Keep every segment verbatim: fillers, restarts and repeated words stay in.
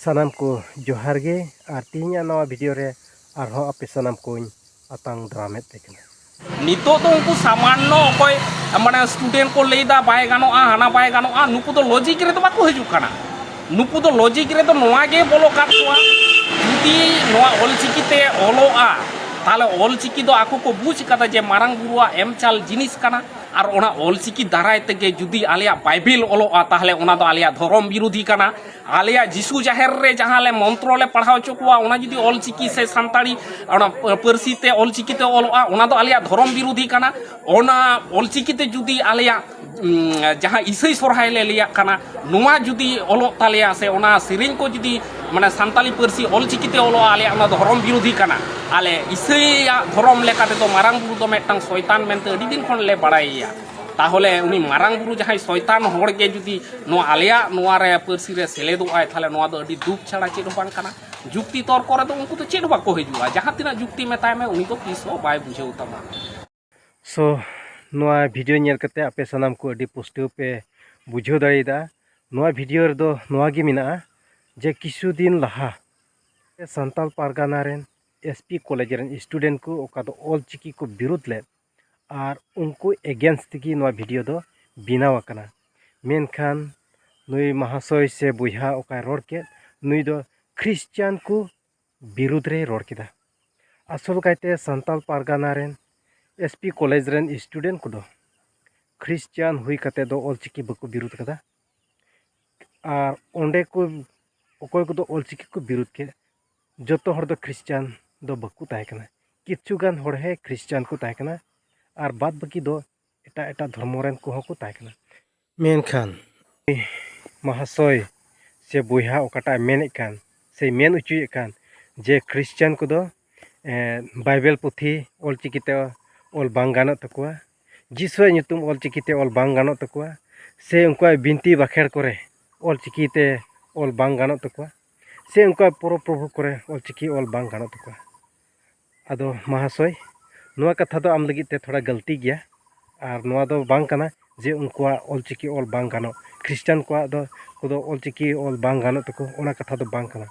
ᱥᱟᱱᱟᱢ ᱠᱚ ᱡᱚᱦᱟᱨ ᱜᱮ, ᱟᱨ ᱛᱮᱦᱮᱧᱟᱜ ᱱᱚᱣᱟ ᱵᱷᱤᱰᱤᱭᱳ ᱨᱮ ᱟᱨᱦᱚᱸ ᱟᱯᱮ ᱥᱟᱱᱟᱢ ᱠᱚᱧ ᱟᱛᱟᱝ ᱫᱟᱨᱟᱢᱮᱫ ᱯᱮ ᱠᱟᱱᱟ᱾ ᱱᱤᱛᱚᱜ ᱫᱚ ᱩᱱᱠᱩ ᱥᱟᱢᱟᱱᱱᱚ ᱚᱠᱚᱭ, ᱢᱟᱱᱮ, ᱥᱴᱩᱰᱮᱱᱴ ᱠᱚ ᱞᱟᱹᱭᱫᱟ ᱵᱟᱭ ᱜᱟᱱᱚᱜᱼᱟ, ᱦᱟᱱᱟ ᱵᱟᱭ ᱜᱟᱱᱚᱜᱼᱟ, ᱱᱩᱠᱩ ᱫᱚ ᱞᱚᱡᱤᱠ ᱨᱮᱫᱚ ᱵᱟᱠᱚ ᱦᱤᱡᱩᱜ ᱠᱟᱱᱟ᱾ ᱱᱩᱠᱩ ᱫᱚ ᱞᱚᱡᱤᱠ ᱨᱮᱫᱚ ᱱᱚᱣᱟ ᱜᱮ ᱵᱚᱞᱚ ᱠᱟᱜ ᱠᱚᱣᱟ, ᱡᱩᱫᱤ ᱱᱚᱣᱟ ᱚᱞᱪᱤᱠᱤ ᱛᱮ ᱚᱞᱚᱜᱼᱟ, ᱛᱟᱦᱚᱞᱮ ᱚᱞᱪᱤᱠᱤ ᱫᱚ ᱟᱠᱚ ᱠᱚ ᱵᱩᱡᱽ ᱠᱟᱫᱟ ᱡᱮ ᱢᱟᱨᱟᱝ ᱵᱩᱨᱩᱣᱟᱜ ᱮᱢ ᱪᱟᱞ ᱡᱤᱱᱤᱥ ᱠᱟᱱᱟ, ᱟᱨ ᱚᱱᱟ ᱚᱞᱪᱤᱠᱤ ᱫᱟᱨᱟᱭ ᱛᱮᱜᱮ ᱡᱩᱫᱤ ᱟᱞᱮᱭᱟᱜ ᱵᱟᱭᱵᱮᱞ ᱚᱞᱚᱜᱼᱟ, ᱛᱟᱦᱚᱞᱮ ᱚᱱᱟ ᱫᱚ ᱟᱞᱮᱭᱟᱜ ᱫᱷᱚᱨᱚᱢ ᱵᱤᱨᱳᱫᱷᱤ ᱠᱟᱱᱟ᱾ ᱟᱞᱮᱭᱟᱜ ᱡᱤᱥᱩ ᱡᱟᱦᱮᱨ ᱨᱮ ᱡᱟᱦᱟᱸ ᱞᱮ ᱢᱚᱱᱛᱨᱚ ᱞᱮ ᱯᱟᱲᱦᱟᱣ ᱦᱚᱪᱚ ᱠᱚᱣᱟ, ᱚᱱᱟ ᱡᱩᱫᱤ ᱚᱞᱪᱤᱠᱤ ᱥᱮ ᱥᱟᱱᱛᱟᱲᱤ, ᱚᱱᱟ ᱯᱟᱹᱨᱥᱤ ᱛᱮ ᱚᱞᱪᱤᱠᱤ ᱛᱮ ᱚᱞᱚᱜᱼᱟ, ᱚᱱᱟ ᱫᱚ ᱟᱞᱮᱭᱟᱜ ᱫᱷᱚᱨᱚᱢ ᱵᱤᱨᱳᱫᱷᱤ ᱠᱟᱱᱟ᱾ ᱚᱱᱟ ᱚᱞᱪᱤᱠᱤ ᱛᱮ ᱡᱩᱫᱤ ᱟᱞᱮᱭᱟᱜ, ᱩᱢ, ᱡᱟᱦᱟᱸ ᱤᱥᱟᱹᱭ ᱥᱚᱨᱦᱟᱭ ᱞᱮ ᱞᱟᱹᱭᱟᱜ ᱠᱟᱱᱟ, ᱱᱚᱣᱟ ᱡᱩᱫᱤ ᱚᱞᱚᱜ ᱛᱟᱞᱮᱭᱟ ᱥᱮ ᱚᱱᱟ ᱥᱮᱨᱮᱧ ᱠᱚ ᱡᱩᱫᱤ, ᱢᱟᱱᱮ, ᱥᱟᱱᱛᱟᱲᱤ ᱯᱟᱹᱨᱥᱤ ᱚᱞᱪᱤᱠᱤ ᱛᱮ ᱚᱞᱚᱜᱼᱟ, ᱟᱞᱮᱭᱟᱜ ᱚᱱᱟ ᱫᱚ ᱫᱷᱚᱨᱚᱢ ᱵᱤᱨᱳᱫᱷᱤ ᱠᱟᱱᱟ᱾ ᱟᱞᱮ ᱤᱥᱟᱹᱭᱟᱜ ᱫᱷᱚᱨᱚᱢ ᱞᱮᱠᱟ ᱛᱮᱫᱚ ᱢᱟᱨᱟᱝ ᱵᱩᱨᱩ ᱫᱚ ᱢᱤᱫᱴᱟᱝ ᱥᱚᱭᱛᱟᱱ ᱢᱮᱱᱛᱮ ᱟᱹᱰᱤ ᱫᱤᱱ ᱠᱷᱚᱱ ᱞᱮ ᱵᱟᱲᱟᱭᱮᱭᱟ᱾ ᱛᱟᱦᱚᱞᱮ ᱩᱱᱤ ᱢᱟᱨᱟᱝ ᱵᱩᱨᱩ ᱡᱟᱦᱟᱸᱭ ᱥᱚᱭᱛᱟᱱ ᱦᱚᱲ ᱜᱮ ᱡᱩᱫᱤ ᱱᱚᱣᱟ ᱟᱞᱮᱭᱟᱜ ᱱᱚᱣᱟ ᱨᱮ ᱯᱟᱹᱨᱥᱤ ᱨᱮ ᱥᱮᱞᱮᱫᱚᱜ ᱟᱭ, ᱛᱟᱦᱚᱞᱮ ᱱᱚᱣᱟ ᱫᱚ ᱟᱹᱰᱤ ᱫᱩᱠ ᱪᱷᱟᱲᱟ ᱪᱮᱫ ᱦᱚᱸ ᱵᱟᱝ ᱠᱟᱱᱟ᱾ ᱡᱩᱠᱛᱤ ᱛᱚᱨᱠᱚ ᱨᱮᱫᱚ ᱩᱱᱠᱩ ᱫᱚ ᱪᱮᱫ ᱦᱚᱸ ᱵᱟᱠᱚ ᱦᱤᱡᱩᱜᱼᱟ᱾ ᱡᱟᱦᱟᱸ ᱛᱤᱱᱟᱹᱜ ᱡᱩᱠᱛᱤ ᱢᱮᱛᱟᱭ ᱢᱮ, ᱩᱱᱤ ᱫᱚ ᱛᱤᱥ ᱦᱚᱸ ᱵᱟᱭ ᱵᱩᱡᱷᱟᱹᱣ ᱛᱟᱢᱟ᱾ So, ᱱᱚᱣᱟ ᱵᱷᱤᱰᱤᱭᱳ ᱧᱮᱞ ᱠᱟᱛᱮ ᱟᱯᱮ ᱥᱟᱱᱟᱢ ᱠᱚ ᱟᱹᱰᱤ ᱯᱩᱥᱴᱟᱹᱣ ᱯᱮ ᱵᱩᱡᱷᱟᱹᱣ ᱫᱟᱲᱮᱭᱟᱫᱟ᱾ ᱱᱚᱣᱟ ᱵᱷᱤᱰᱤᱭᱳ ᱨᱮᱫᱚ ᱱᱚᱣᱟ ᱜᱮ ᱢᱮᱱᱟᱜᱼᱟ ᱡᱮ ᱠᱤᱪᱷᱩ ᱫᱤᱱ ᱞᱟᱦᱟ ᱥᱟᱱᱛᱟᱲ ᱯᱟᱨᱜᱟᱱᱟ ᱨᱮᱱ ᱮᱥ ᱯᱤ ᱠᱚᱞᱮᱡᱽ ᱨᱮᱱ ᱥᱴᱩᱰᱮᱱᱴ ᱠᱚ, ᱚᱠᱟ ᱫᱚ ᱚᱞ ᱪᱤᱠᱤ ᱠᱚ ᱵᱤᱨᱩᱫᱷ ᱞᱮᱫ, ᱟᱨ ᱩᱱᱠᱩ ᱮᱜᱮᱱᱥᱴ ᱛᱮᱜᱮ ᱱᱚᱣᱟ ᱵᱷᱤᱰᱤᱭᱳ ᱫᱚ ᱵᱮᱱᱟᱣ ᱟᱠᱟᱱᱟ᱾ ᱢᱮᱱᱠᱷᱟᱱ ᱱᱩᱭ ᱢᱟᱦᱟᱥᱚᱭ ᱥᱮ ᱵᱚᱭᱦᱟ ᱚᱠᱟᱭ ᱨᱚᱲ ᱠᱮᱫ, ᱱᱩᱭ ᱫᱚ ᱠᱷᱨᱤᱥᱪᱟᱱ ᱠᱚ ᱵᱤᱨᱩᱫᱷ ᱨᱮᱭ ᱨᱚᱲ ᱠᱮᱫᱟ᱾ ᱟᱥᱚᱞ ᱠᱟᱭᱛᱮ ᱥᱟᱱᱛᱟᱲ ᱯᱟᱨᱜᱟᱱᱟ ᱨᱮᱱ ᱮᱥ ᱯᱤ ᱠᱚᱞᱮᱡᱽ ᱨᱮᱱ ᱥᱴᱩᱰᱮᱱᱴ ᱠᱚᱫᱚ ᱠᱷᱨᱤᱥᱪᱟᱱ ᱦᱩᱭ ᱠᱟᱛᱮ ᱫᱚ ᱚᱞ ᱪᱤᱠᱤ ᱵᱟᱠᱚ ᱵᱤᱨᱩᱫᱷ ᱠᱟᱫᱟ᱾ ᱟᱨ ᱚᱸᱰᱮ ᱠᱚ, ᱚᱠᱚᱭ ᱠᱚᱫᱚ ᱚᱞ ᱪᱤᱠᱤ ᱠᱚ ᱵᱤᱨᱩᱫᱷ ᱠᱮᱫ, ᱡᱚᱛᱚ ᱦᱚᱲ ᱫᱚ ᱠᱷᱨᱤᱥᱪᱟᱱ ᱫᱚ ᱵᱟᱠᱚ ᱛᱟᱦᱮᱸ ᱠᱟᱱᱟ᱾ ᱠᱤᱪᱷᱩ ᱜᱟᱱ ᱦᱚᱲ ᱦᱮᱸ ᱠᱷᱨᱤᱥᱪᱟᱱ ᱠᱚ ᱛᱟᱦᱮᱸ ᱠᱟᱱᱟ, ᱟᱨ ᱵᱟᱫ ᱵᱟᱹᱠᱤ ᱫᱚ ᱮᱴᱟᱜ ᱮᱴᱟᱜ ᱫᱷᱚᱨᱢᱚ ᱨᱮᱱ ᱠᱚᱦᱚᱸ ᱠᱚ ᱛᱟᱦᱮᱸ ᱠᱟᱱᱟ᱾ ᱢᱮᱱᱠᱷᱟᱱ ᱢᱟᱦᱟᱥᱚᱭ ᱥᱮ ᱵᱚᱭᱦᱟ ᱚᱠᱟᱴᱟᱜ ᱮ ᱢᱮᱱᱮᱫ ᱠᱟᱱ ᱥᱮ ᱢᱮᱱ ᱦᱚᱪᱚᱭᱮᱫ ᱠᱟᱱ, ᱡᱮ ᱠᱷᱨᱤᱥᱪᱟᱱ ᱠᱚᱫᱚ, ᱮ, ᱵᱟᱭᱵᱮᱞ ᱯᱩᱛᱷᱤ ᱚᱞ ᱪᱤᱠᱤᱛᱮ ᱚᱞ ᱵᱟᱝ ᱜᱟᱱᱚᱜ ᱛᱟᱠᱚᱣᱟ, ᱡᱤᱥᱩᱣᱟᱜ ᱧᱩᱛᱩᱢ ᱚᱞ ᱪᱤᱠᱤᱛᱮ ᱚᱞ ᱵᱟᱝ ᱜᱟᱱᱚᱜ ᱛᱟᱠᱚᱣᱟ, ᱥᱮ ᱩᱱᱠᱩᱣᱟᱜ ᱵᱤᱱᱛᱤ ᱵᱟᱠᱷᱮᱲ ᱠᱚᱨᱮ ᱚᱞ ᱪᱤᱠᱤᱛᱮ ᱚᱞ ᱵᱟᱝ ᱜᱟᱱᱚᱜ ᱛᱟᱠᱚᱣᱟ, ᱥᱮ ᱩᱱᱠᱩᱣᱟᱜ ᱯᱚᱨᱚᱵᱽ ᱯᱨᱚᱵᱷᱩ ᱠᱚᱨᱮ ᱚᱞ ᱪᱤᱠᱤ ᱚᱞ ᱵᱟᱝ ᱜᱟᱱᱚᱜ ᱛᱟᱠᱚᱣᱟ᱾ ᱟᱫᱚ ᱢᱟᱦᱟᱥᱚᱭ, ᱱᱚᱣᱟ ᱠᱟᱛᱷᱟ ᱫᱚ ᱟᱢ ᱞᱟᱹᱜᱤᱫ ᱛᱮ ᱛᱷᱚᱲᱟ ᱜᱟᱹᱞᱛᱤ ᱜᱮᱭᱟ, ᱟᱨ ᱱᱚᱣᱟ ᱫᱚ ᱵᱟᱝ ᱠᱟᱱᱟ ᱡᱮ ᱩᱱᱠᱩᱣᱟᱜ ᱚᱞ ᱪᱤᱠᱤ ᱚᱞ ᱵᱟᱝ ᱜᱟᱱᱚᱜ, ᱠᱷᱨᱤᱥᱴᱟᱱ ᱠᱚᱣᱟᱜ ᱫᱚ ᱠᱚᱫᱚ ᱚᱞᱪᱤᱠᱤ ᱚᱞ ᱵᱟᱝ ᱜᱟᱱᱚᱜ ᱛᱟᱠᱚ, ᱚᱱᱟ ᱠᱟᱛᱷᱟ ᱫᱚ ᱵᱟᱝ ᱠᱟᱱᱟ᱾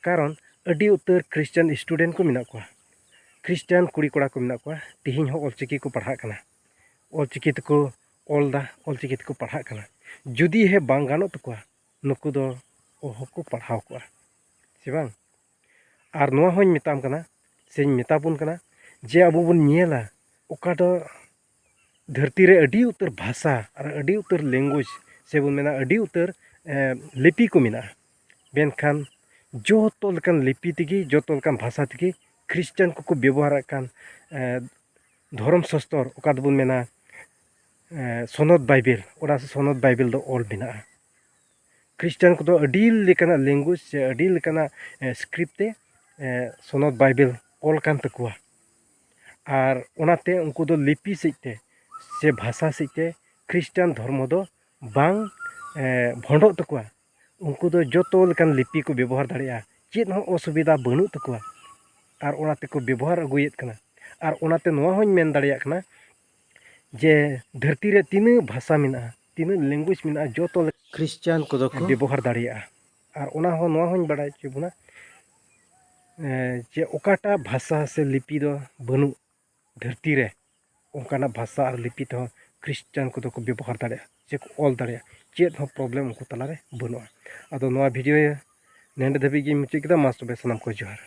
ᱠᱟᱨᱚᱱ ᱟᱹᱰᱤ ᱩᱛᱟᱹᱨ ᱠᱷᱨᱤᱥᱴᱟᱱ student ᱠᱚ ᱢᱮᱱᱟᱜ ᱠᱚᱣᱟ, ᱠᱷᱨᱤᱥᱴᱟᱱ ᱠᱩᱲᱤ ᱠᱚᱲᱟ ᱠᱚ ᱢᱮᱱᱟᱜ ᱠᱚᱣᱟ, ᱛᱮᱦᱮᱧ ᱦᱚᱸ ᱚᱞᱪᱤᱠᱤ ᱠᱚ ᱯᱟᱲᱦᱟᱜ ᱠᱟᱱᱟ, ᱚᱞᱪᱤᱠᱤ ᱛᱮᱠᱚ ᱚᱞ ᱫᱟ, ᱚᱞᱪᱤᱠᱤ ᱛᱮᱠᱚ ᱯᱟᱲᱦᱟᱜ ᱠᱟᱱᱟ᱾ ᱡᱩᱫᱤ ᱦᱮᱸ ᱵᱟᱝ ᱜᱟᱱᱚᱜ ᱛᱟᱠᱚᱣᱟ, ᱱᱩᱠᱩ ᱫᱚ ᱚᱦᱚ ᱠᱚ ᱯᱟᱲᱦᱟᱣ ᱠᱚᱜᱼᱟ, ᱥᱮ ᱵᱟᱝ? ᱟᱨ ᱱᱚᱣᱟ ᱦᱚᱸᱧ ᱢᱮᱛᱟᱢ ᱠᱟᱱᱟ, ᱥᱮᱧ ᱢᱮᱛᱟ ᱵᱚᱱ ᱠᱟᱱᱟ, ᱡᱮ ᱟᱵᱚ ᱵᱚᱱ ᱧᱮᱞᱟ ᱚᱠᱟ ᱫᱚ ᱫᱷᱟᱹᱨᱛᱤ ᱨᱮ ᱟᱹᱰᱤ ᱩᱛᱟᱹᱨ ᱵᱷᱟᱥᱟ ᱟᱨ ᱟᱹᱰᱤ ᱩᱛᱟᱹᱨ language, ᱥᱮ ᱵᱚᱱ ᱢᱮᱱᱟ ᱟᱹᱰᱤ ᱩᱛᱟᱹᱨ, ᱮ, ᱞᱤᱯᱤ ᱠᱚ ᱢᱮᱱᱟᱜᱼᱟ᱾ ᱢᱮᱱᱠᱷᱟᱱ ᱡᱚᱛᱚ ᱞᱮᱠᱟᱱ ᱞᱤᱯᱤ ᱛᱮᱜᱮ, ᱡᱚᱛᱚ ᱞᱮᱠᱟᱱ ᱵᱷᱟᱥᱟ ᱛᱮᱜᱮ ᱠᱷᱨᱤᱥᱴᱟᱱ ᱠᱚᱠᱚ ᱵᱮᱵᱚᱦᱟᱨᱮᱫ ᱠᱟᱱ, ᱮ, ᱫᱷᱚᱨᱚᱢ ᱥᱟᱥᱛᱚᱨ, ᱚᱠᱟ ᱫᱚᱵᱚᱱ ᱢᱮᱱᱟ, ᱮ, ᱥᱚᱱᱚᱛ ᱵᱟᱭᱵᱮᱞ, ᱚᱱᱟ ᱥᱚᱱᱚᱛ ᱵᱟᱭᱵᱮᱞ ᱫᱚ ᱚᱞ ᱢᱮᱱᱟᱜᱼᱟ᱾ ᱠᱷᱨᱤᱥᱴᱟᱱ ᱠᱚᱫᱚ ᱟᱹᱰᱤ ᱞᱮᱠᱟᱱᱟᱜ language ᱥᱮ ᱟᱹᱰᱤ ᱞᱮᱠᱟᱱᱟᱜ, ᱮ, script ᱛᱮ, ᱮ, ᱥᱚᱱᱚᱛ ᱵᱟᱭᱵᱮᱞ ᱚᱞ ᱠᱟᱱ ᱛᱟᱠᱚᱣᱟ᱾ ᱟᱨ ᱚᱱᱟᱛᱮ ᱩᱱᱠᱩ ᱫᱚ ᱞᱤᱯᱤ ᱥᱮᱫ ᱛᱮ ᱥᱮ ᱵᱷᱟᱥᱟ ᱥᱮᱫ ᱛᱮ ᱠᱷᱨᱤᱥᱴᱟᱱ ᱫᱷᱚᱨᱢᱚ ᱫᱚ ᱵᱟᱝ, ᱮ, ᱵᱷᱚᱸᱰᱚᱜ ᱛᱟᱠᱚᱣᱟ᱾ ᱩᱱᱠᱩ ᱫᱚ ᱡᱚᱛᱚ ᱞᱮᱠᱟᱱ ᱞᱤᱯᱤ ᱠᱚ ᱵᱮᱵᱚᱦᱟᱨ ᱫᱟᱲᱮᱭᱟᱜᱼᱟ, ᱪᱮᱫ ᱦᱚᱸ ᱚᱥᱩᱵᱤᱫᱷᱟ ᱵᱟᱹᱱᱩᱜ ᱛᱟᱠᱚᱣᱟ᱾ ᱟᱨ ᱚᱱᱟ ᱛᱮᱠᱚ ᱵᱮᱵᱚᱦᱟᱨ ᱟᱹᱜᱩᱭᱮᱫ ᱠᱟᱱᱟ᱾ ᱟᱨ ᱚᱱᱟᱛᱮ ᱱᱚᱣᱟ ᱦᱚᱸᱧ ᱢᱮᱱ ᱫᱟᱲᱮᱭᱟᱜ ᱠᱟᱱᱟ ᱡᱮ ᱫᱷᱟᱹᱨᱛᱤ ᱨᱮ ᱛᱤᱱᱟᱹᱜ ᱵᱷᱟᱥᱟ ᱢᱮᱱᱟᱜᱼᱟ, ᱛᱤᱱᱟᱹᱜ language ᱢᱮᱱᱟᱜᱼᱟ, ᱡᱚᱛᱚ ᱞᱮ- ᱠᱷᱨᱤᱥᱴᱟᱱ ᱠᱚᱫᱚ ᱠᱚ ᱵᱮᱵᱚᱦᱟᱨ ᱫᱟᱲᱮᱭᱟᱜᱼᱟ᱾ ᱟᱨ ᱚᱱᱟ ᱦᱚᱸ, ᱱᱚᱣᱟ ᱦᱚᱸᱧ ᱵᱟᱲᱟᱭ ᱦᱚᱪᱚ ᱵᱚᱱᱟ, ᱮ, ᱡᱮ ᱚᱠᱟᱴᱟᱜ ᱵᱷᱟᱥᱟ ᱥᱮ ᱞᱤᱯᱤ ᱫᱚ ᱵᱟᱹᱱᱩᱜ ᱫᱷᱟᱹᱨᱛᱤ ᱨᱮ, ᱚᱱᱠᱟᱱᱟᱜ ᱵᱷᱟᱥᱟ ᱟᱨ ᱞᱤᱯᱤ ᱛᱮᱦᱚᱸ ᱠᱷᱨᱤᱥᱴᱟᱱ ᱠᱚᱫᱚ ᱠᱚ ᱵᱮᱵᱚᱦᱟᱨ ᱫᱟᱲᱮᱭᱟᱜᱼᱟ, ᱥᱮ ᱠᱚ ᱚᱞ ᱫᱟᱲᱮᱭᱟᱜᱼᱟ᱾ ᱪᱮᱫ ᱦᱚᱸ problem ᱩᱱᱠᱩ ᱛᱟᱞᱟᱨᱮ ᱵᱟᱹᱱᱩᱜᱼᱟ᱾ ᱟᱫᱚ ᱱᱚᱣᱟ video ᱱᱮᱰᱮ ᱫᱷᱟᱹᱵᱤᱡ ᱜᱤᱧ ᱢᱩᱪᱟᱹᱫ ᱠᱮᱫᱟ᱾ ᱢᱟ ᱛᱚᱵᱮ ᱥᱟᱱᱟᱢ ᱠᱚ ᱡᱚᱦᱟᱨ᱾